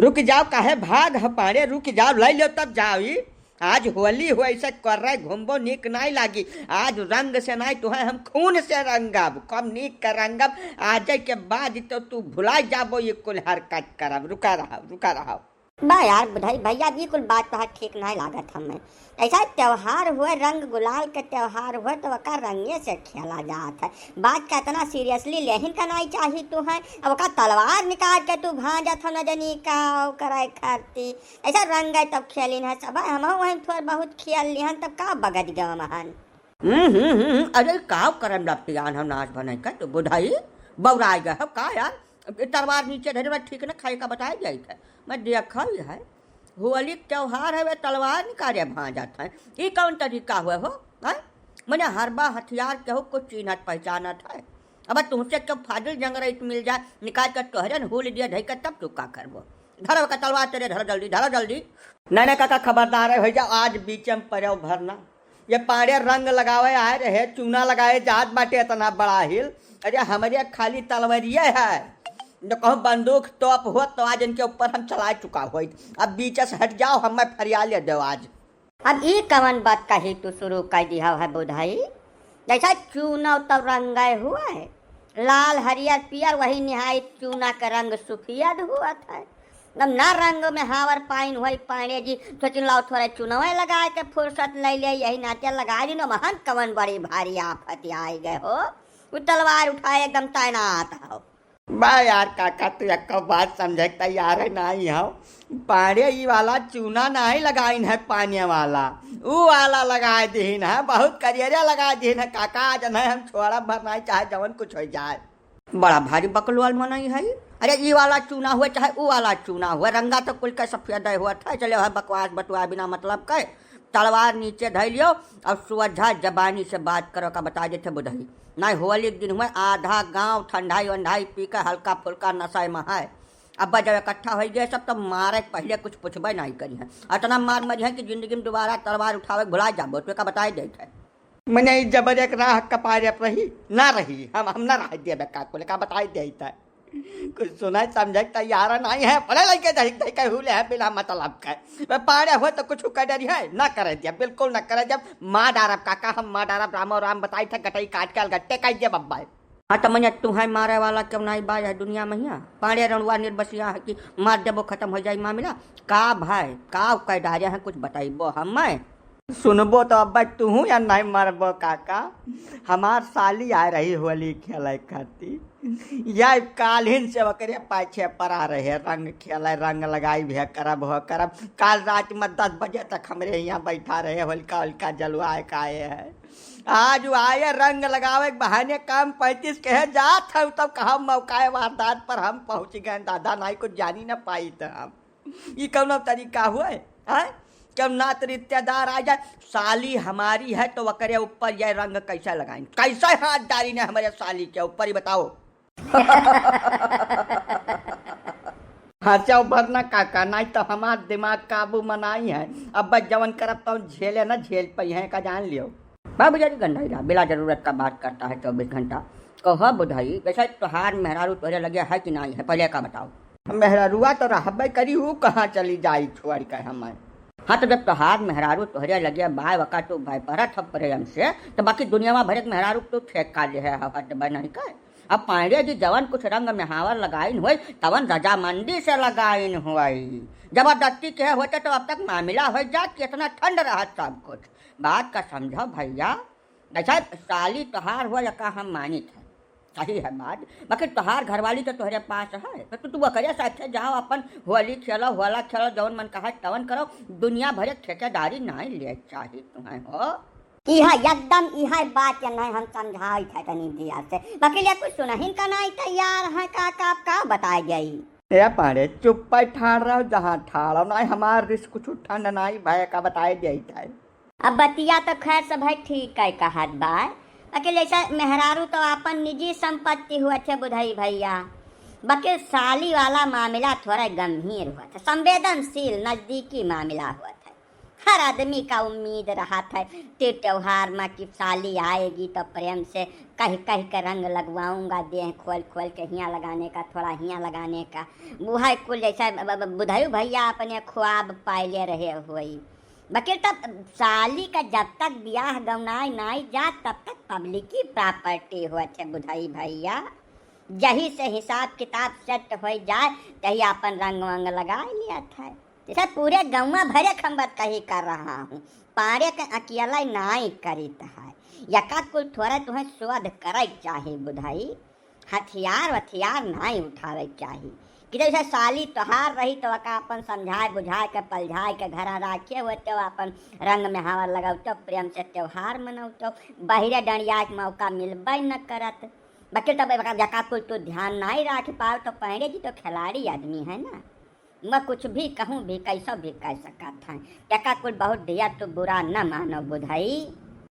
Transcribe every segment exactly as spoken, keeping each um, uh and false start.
रुक जाओ, काहे भाग ह पाड़े, रुक जाओ, लइ लेव तब जाओ। ई आज होली हो, ऐसे कर रहे घूमबो नीक नाई लागी। आज रंग से नाई तुहे हम खून से रंगब, कम नीक के रंगब। आज के बाद तो तू भुला जाबो, ये कुल हरकत करब। रुका रहो, रुका रहो। बा यार बुधई भैया, ई कुल बात तोहार ठीक नाई लागत हमें। ऐसा त्योहार हुए, रंग गुलाल के त्योहार हुए, तो ओका रंगे से खेला जात है। बात का इतना seriously लेहिन का नाई चाही तू है। अब ओका तलवार निकाल के तू भांजत हो, न जनी का करे खरती। ऐसा रंग है तब खेलिन है सब, हम वहीं थोड़ बहुत खेल लिहन, तब का बगत गए महन। हम्म, हम्म, हम्म, हम्म। अरे, काव करम लपटियान हम नाच बनाई का तो बुधाई बौराई गए हो का यार? अब ये तलवार नीचे धरे बा, ठीक न खाए का बताए जाई था। मैं देखा ही है, होली के त्योहार है, वे तलवार निकाले भांजत है। ई कौन तरीका हुए हो, हैं? मने हर बा हथियार केहू कुछ चीन्हत पहचानत है। अब तुमसे क्यों फाजिल जंगरइत मिल जाए, निकाल के तोहरे न हूल दिया धई के, तब तू का करबो? धरो का तलवार तेरे, धरो जल्दी, धरो जल्दी। नहीं, नहीं काका, खबरदार है भैया, आज बीच में पड़ो भरना। ये पाड़े रंग लगावे आए रहे, चूना लगाए जात बाटे इतना बड़ा हिल। अरे हमरे खाली तलवारिये है, जो कहूँ बंदूक तोप होत तो आज इनके ऊपर हम चला चुका होइत। अब बीच से हट जाओ, हमें फरिया ले दो आज। अब ई कवन बात कही तू शुरू कर दिया है बुधाई? जैसा चूना तो रंगे हुए, लाल, हरियर, पियर, वही निहाई चूना के रंग सफेद हुआ था। अब ना रंग में हावर पाइन हुई पांडे जी, सोचिन लाओ थोड़े चुनवे लगाए के फुर्सत ले ले, यही नाते लगा दी न, महन कवन बड़ी भारी आफत आई गए हो। वो तलवार उठाए एकदम तैनात हो। बा यार काका, तू एको बात समझे के तैयार है नाई हो। पाड़े ई वाला चूना नाई लगाइन है पानी वाला, ऊ वाला लगाए दीन है, बहुत करियरे लगाए दीन है काका। आज नहीं हम छोड़ा भर नाई, चाहे जवन कुछ हो जाए। बड़ा भारी बकलोल मनई है। अरे ई वाला चूना हुए चाहे ऊ वाला चूना हुए, रंगा तो कुल का सफेद हुआ था। चले है बकवास बतुआ बिना मतलब के। तलवार नीचे धइ लियो और सुअझा जबानी से बात करो का बता देते बुधई। नाई होली के दिन हुए आधा गांव ठंडाई वंडाई पी के हल्का फुल्का नशा में है। अब जब इकट्ठा हो गए सब, तब मारे के पहले कुछ पूछबे नहीं करी है। इतना मार मरी है कि जिंदगी में दोबारा तलवार उठावे के भुला जाबो, तो का बताए देते है। मने ई जबर एक राह कपारे रही, ना रही, हम, हम ना रह देबे का कुल का बताए देते है। कुछ सुनाई समझे के तैयार नहीं है, भले लइके दही दही के हुले है बिना मतलब के। वे पाड़े हो तो कुछ कर डरी है, ना करे दिया, बिल्कुल ना करे दिया। मार डारब काका, हम मार डारब, रामो राम बताई थे, गटई काट के अलगट्टे कर दिया बब्बा। हाँ, तो मने तू है मारे वाला क्यों नहीं बा यह दुनिया में हिया? पाड़े रनुआ निर्बसिया है कि मार देबो, खत्म हो जाई मामला। का भाई, का कह डारे हैं, कुछ बताइबो हमें? सुनबो तो अब तू या नहीं मरबो काका। हमार साली आ रही होली खेले खातिर, या काल्हिन से ओकरे पाछे पड़ा रहे, रंग खेले, रंग लगाई भी करब हो करब। काल रात में दस बजे तक हमरे यहाँ बैठा रहे, होलिका होलिका जलवा के आए है। आज वो आए रंग लगावे के बहाने काम पैंतीस के है जात है, तब कहा मौका वारदात पर हम पहुँच गए। दादा नहीं कुछ जानी न पाई तो हम ई कौनो तरीका हुए, हैं? क्यों नात रिश्तेदार आ जाए, साली हमारी है तो वकरे ऊपर ये रंग कैसे लगाइन, कैसे हाथ डारी ने हमारे साली के ऊपर ही बताओ। हंसो भरना काका, नहीं तो हमार दिमाग काबू मनाई है। अब बस जवन करब तो झेले ना झेल पई है का जान लियो। बाबू जानी गंडाई रहा, बिला जरूरत का बात करता है चौबीस घंटा। कहो बुधाई, वैसे तोहार मेहरारू तोहरे लगे है कि नहीं है, पहले का बताओ। मेहरारुआ तो रहबे करी, ऊ कहाँ चली जाई छोड़ के हमें। हाँ, तो जब तोहार मेहरारू तोहरे लगे बाय वका तू बाय परत ह प्रेम से, तो बाकी दुनिया में भरे के मेहरारू तू ठेका ले है, हवा देबे नहीं कर। अब पांडे जी जवन कुछ रंग में हावर लगाइन होई, तवन रजामंदी से लगाइन होई। जबरदस्ती के होते तो अब तक मामला हो जात कि इतना ठंड रहत सब कुछ। बात का समझो भैया। अच्छा, साली तोहार हो या का हम मानित है, सही है बात, बाकी तोहार घरवाली तो तोहरे पास है, तो तू, तू ओकरे साथे जाओ, अपन होली खेलो, होला खेलो, जौन मन कहा तवन करो, दुनिया भरे ठेकेदारी नहीं ले चाही तुम्हें हो। इहा एकदम इहा बात के नहीं हम समझाई थे तनी दिया से, बाकी ले कुछ सुनहिन का नहीं तैयार है का, का, का बताए जाई। ए पाड़े चुप्पा ठाड़ रहो जहाँ ठाड़ हो, नहीं हमार रिस कुछ ठंड नहीं भय का बताए जाई था। अब बतिया तो खैर सब है ठीक है कहत बा, बाकी जैसे मेहरारू तो अपन निजी संपत्ति हुआ थे बुधई भैया, बाकी साली वाला मामला थोड़ा गंभीर हुआ था, संवेदनशील नजदीकी मामला हुआ था। हर आदमी का उम्मीद रहा था ते त्योहार में कि साली आएगी तो प्रेम से कह कह के रंग लगवाऊंगा, देह खोल खोल के हियाँ लगाने का, थोड़ा हियाँ लगाने का। उहै कुल जैसा ब-, ब-, बुधई भैया अपने ख्वाब पाइले रहे होई। बकिर तब साली का जब तक बियाह गौनाई नाई जात, तब तक पब्लिक की प्रॉपर्टी होत है बुधई भैया। जही से हिसाब किताब सेट होइ जाए, तही आपन रंग वंग लगाइ लियत है। जैसे पूरे गौवा भरे क हम बतकही कर रहा हूँ, पाड़े के अकेला नाई करित है। यका कुल थोड़े तुहैं शोध करै क चाही बुधई, हथियार वथियार नाई उठावै क चाही। कि जैसे साली तोहार रही तो ओका अपन समझाए बुझाए के पलझाए के घरा राखे हुए तो अपन रंग मेहावर लगौतो, प्रेम से त्योहार मनौतो। बहिरे डंडिया के मौका मिलबै न करत। बकिर तब एका, एका कुल तू ध्यान नाई राख पाओ तो पांड़े जी तो खिलाड़ी आदमी है ना, मैं कुछ भी कहूँ भी कैसो भी कह सकत हैं। एका कुल बहुत ढेर तू बुरा न मानो बुधई।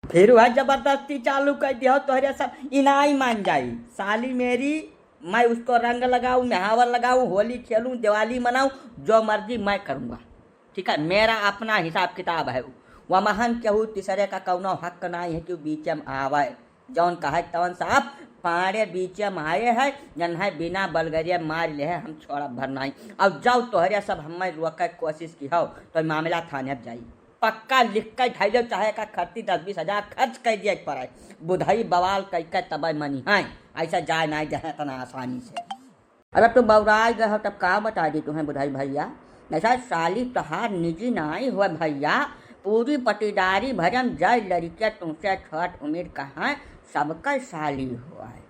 फिर वह जबरदस्ती चालू कर दियो, तोहरे सब इनाई मान जाई। साली मेरी, मैं उसको रंग लगाऊं, मेहावर लगाऊं, होली खेलूं, दिवाली मनाऊं, जो मर्जी मैं करूंगा। ठीक है, मेरा अपना हिसाब किताब है। वमहन केहू तीसरे का कौनो हक नाई है कि बीचे में आवे। जौन कहे तवन साफ पाड़े बीचे में आए है, जन है बिना बलगरिया मार ले है, हम छोड़ा भर नाई। और जाओ तोहरे सब हमें रोके के कोशिश की हो तो मामला थाने पर जाई। पक्का लिख के धैले, चाहे का खर्ची दस बीस हजार खर्च कर दिए पड़े। बुधई बवाल कह के तबे मनी है, ऐसा जाए नाई दे इतना आसानी से। अरे तू बौराई गए हो तब का बता दी तुम्हें बुधई भैया। ऐसा साली तोहार निजी नाई हुआ भैया, पूरी पटीदारी भरम जय लड़के तुमसे छोट उम्र का है, सबका साली हुआ है।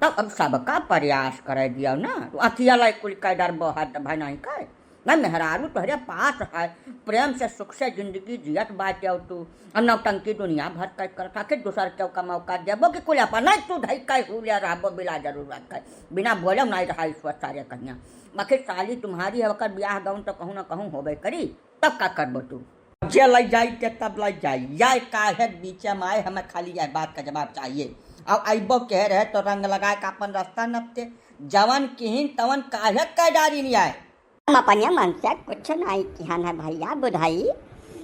तब अब सबका प्रयास करे दियो ना, तू अथिया लाई कुल कैडर बहुत भाई नहीं कर। ना मेहरारू तोहरे पास है, प्रेम से सुख से जिंदगी जियत बाटे। और तू अब नौटंकी दुनिया भर कर करत, आखिर दूसर केहू का मौका देबो कि कुल अपन नहीं तू धई के हुले रहबो बिला जरूरत के, बिना बोले नहीं रहा ईश्वर सारे कन्या। बाकी साली तुम्हारी है, ओकर बियाह गौन तो कहूँ ना कहूँ होबे करी, तब का करबो तू? जे लई जाई ते तब लई जाई, या काहे बीचे में आए, हमें खाली यह बात का जवाब चाहिए। और अइबो कह रहे तो रंग लगाए का अपन रास्ता नपते, जवन किहिन तवन काहे कह डारी नहीं आए। हम अपने मन से कुछ नहीं किहन है भैया बुधई।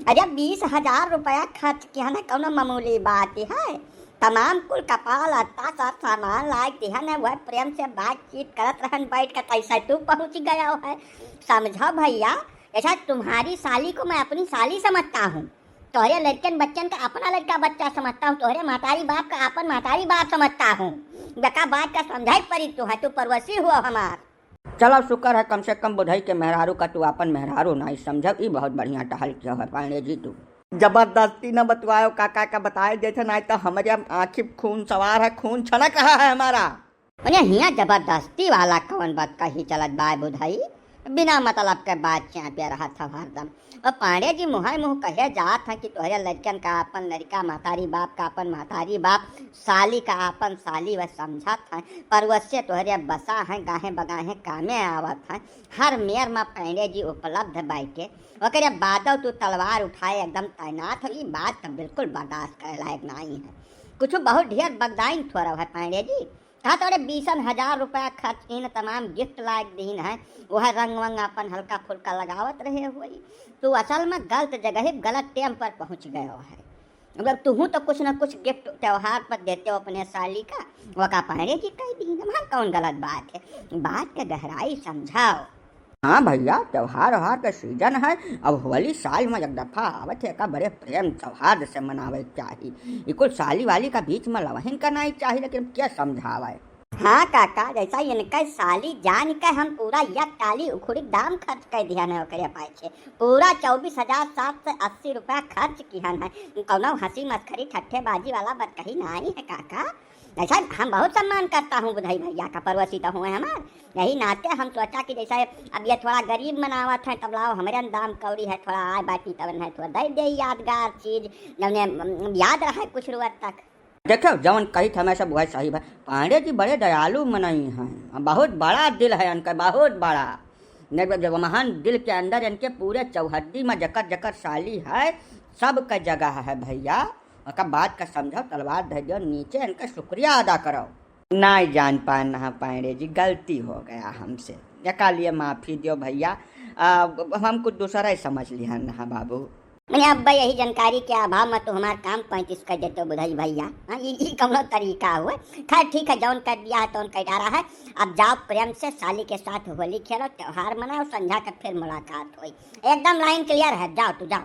अरे बीस हजार रुपया खर्च किहन है, कौनो मामूली बात है? तमाम कुल कपाल अत्ता सब सामान लाए दिहन है, वह प्रेम से बातचीत करत रहन बैठ के, कैसे तू पहुँच गया है? समझो भैया, ऐसा तुम्हारी साली को मैं अपनी साली समझता हूँ, तोहरे लड़कन बच्चन का अपना लड़का बच्चा समझता हूँ, तोहरे महतारी बाप का अपन महतारी बाप समझता हूँ। जका बात का समझाई परी तू है, तू पड़ोसी हुआ हमार। चलो शुक्र है, कम से कम बुधई के मेहरारू का तू अपन मेहरारू नाई समझब, ई बहुत बढ़िया टहल किया है पांडे जी तू। जबरदस्ती न बतवायो काका का बताए जैसे, नाई तो हमरे आँखी खून सवार है, खून छनक रहा है हमारा। उन्हें हियाँ जबरदस्ती वाला कौन बात कही चलत बाय बुधई, बिना मतलब के बात चापिया रहा था हरदम। और पांडे जी मुँहे मुँह कहे जात हैं कि तोहरे लड़कन का अपन लड़का, महतारी बाप का अपन महतारी बाप, साली का अपन साली, वह समझत हैं, पड़ोसिया तोहरे बसा हैं, गाहे बगाहे कामे आवत हैं, हर मेर में पांडे जी उपलब्ध बैठे, ओकरे बादो तू तलवार उठाए एकदम तैनात हो, ई बात तो बिल्कुल बर्दाश्त करे लायक नहीं है। कुछ बहुत ढेर बगदाइन थोड़ा है पांडे जी, कहा तोरे बीसन हजार रुपया खर्च कीन, तमाम गिफ्ट लायक दीन है, वह रंग वंग अपन हल्का फुल्का लगावत रहे हुई। तू असल में गलत जगह गलत टाइम पर पहुँच गयो है। मतलब तुहूँ तो कुछ न कुछ गिफ्ट त्योहार पर देते हो अपने साली का, वका पांडे जी कह दीन, वहाँ कौन गलत बात है? बात के गहराई समझाओ। हाँ भैया, त्योहार ओहार के सीजन है, अब होली साल में एक दफा आवत है, एका बड़े प्रेम सौहार्द से मनावे के चाही। ई कुल साली वाली का बीच में लवहिन का नहीं चाही, लेकिन क्या समझावे? हाँ काका, जैसा इनका साली जान के हम पूरा एक टाली उखुड़ी दाम खर्च कर दिया है ओकरे पाछे। पूरा चौबीस हजार सात सौ अस्सी रुपया खर्च किहन है। कौनो हंसी मस्खरी ठट्ठेबाजी वाला बात कही नहीं है काका। ऐसा हम बहुत सम्मान करता हूँ बुधई भैया का, पड़ोसी तो हुए हमार। यही नाते हम सोचा कि जैसे अब ये थोड़ा गरीब मनावत है, तब लाओ हमरे दाम कौड़ी है, थोड़ा आए बाटी तब है, थोड़ा दे दे यादगार चीज, जौने, उम, याद रहे कुछ रुअर तक। देखो, जौन कही था मैं सब वह सही बा। पांडे जी बड़े दयालु मनई हैं, बहुत बड़ा दिल है इनका, बहुत बड़ा। नहीं तो जब महान दिल के अंदर इनके पूरे चौहद्दी में जकर जकर साली है, सबका जगह है भैया। ओका बात का समझो, तलवार धर दियो नीचे, इनका शुक्रिया अदा करो। नाई जान पाए नहा पांडे जी, गलती हो गया हमसे, एका लिए माफी दियो भैया। आ, हम कुछ दूसरा ही समझ लिया नहा बाबू। मने अब यही जानकारी के अभाव में तो हमार काम पैंतीस कर देते हो बुधई भैया। हाँ, ई, ई कौनो तरीका हुए? खैर ठीक है, जौन कर दिया है तौन कर डारा है। अब जाओ प्रेम से साली के साथ होली खेलो, त्योहार मनाओ, संझा के फिर मुलाकात होई। एकदम लाइन क्लियर है, जाओ तू जाओ।